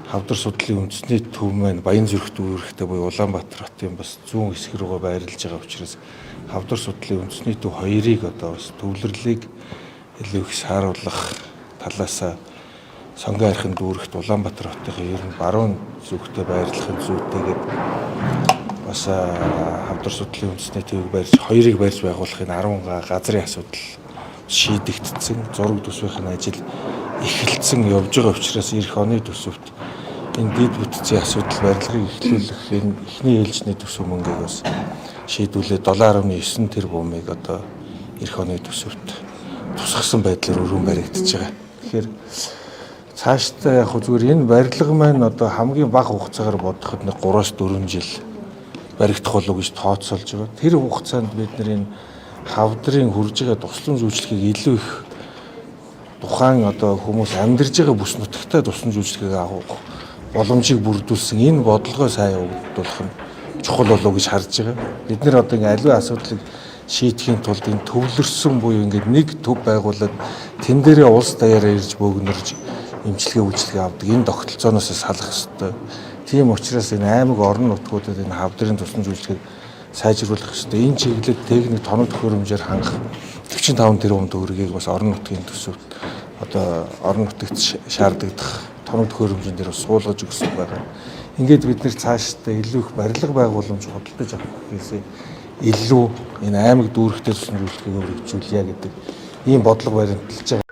Хавдар судлалын үндэсний төв маань Баянзүрх дүүрэгтэй буюу Улаанбаатар хотын бас зүүн хэсэг рүүгээ байрлаж байгаа учраас Хавдар судлалын үндэсний төв хоёрыг одоо бас төвлөрлийг илүү их сааруулах талаасаа Сонгон архин дүүрэгт Улаанбаатар хотын ер нь баруун зүгтээ байрлахын зүйтэйгээд бас Хавдар судлалын үндэсний төвийг барьж хоёрыг барьж байгуулахын 10 газрын асуудал шийдэгдсэн, зураг төсвийн ажил эхэлсэн явж байгаа учраас ирэх оны төсөвт энэ дэд бүтцийн асуудал барилгыг эхлүүлэх энэ эхний ээлжний төсөв мөнгийг бас шийдвүлээ 7.9 тэрбумыг одоо ирэх оны төсөвт тусгасан байдлаар өргөн баригдаж байгаа. Тэгэхээр цаашдаа яг зүгээр энэ барилга маань одоо хамгийн бага хугацаагаар бодоход нэг 3-4 жил баригдах болов гэж тооцоолж байгаа. Тэр хугацаанд бид нар энэ хавдрын хурж байгаа тусламж үйлчилгээг илүү их тухайн одоо хүмүүс амьдарж байгаа бүс нутагтаа тусламж үйлчилгээг авах боломжийг бүрдүүлсэн энэ бодлогоо сайн явуулах нь чухал болов гэж харж байгаа. Бид нэр одоо ингээ аливаа асуудлыг шийдэхийн тулд энэ төвлөрсөн буюу ингээд нэг төв байгуулад тэн дээрээ улс даяараа ирж бөөгнөрж эмчилгээ үйлчилгээ авдаг энэ тогтолцооноос салах ёстой. Тийм учраас энэ аймаг орон нутгуудад энэ хавдрын тусламж үйлчилгээг сайжруулах ёстой. Энэ чиглэлд техник тоног төхөөрөмжөөр хангах 45 тэрбум төгрөгийг бас орон нутгийн төсөвт одоо орон нутагт шаардагдах тоног төхөөрөмжөн дээр бас суулгаж өгсөн байгаа. Ингээд бид нэр цаашдаа илүү их барилга байгууламж худалдаж авах гэхээсээ илүү энэ аймаг дүүрэгтээ тусламж үйлчилгээг өргөжүүлье гэдэг ийм бодлого баримталж байгаа.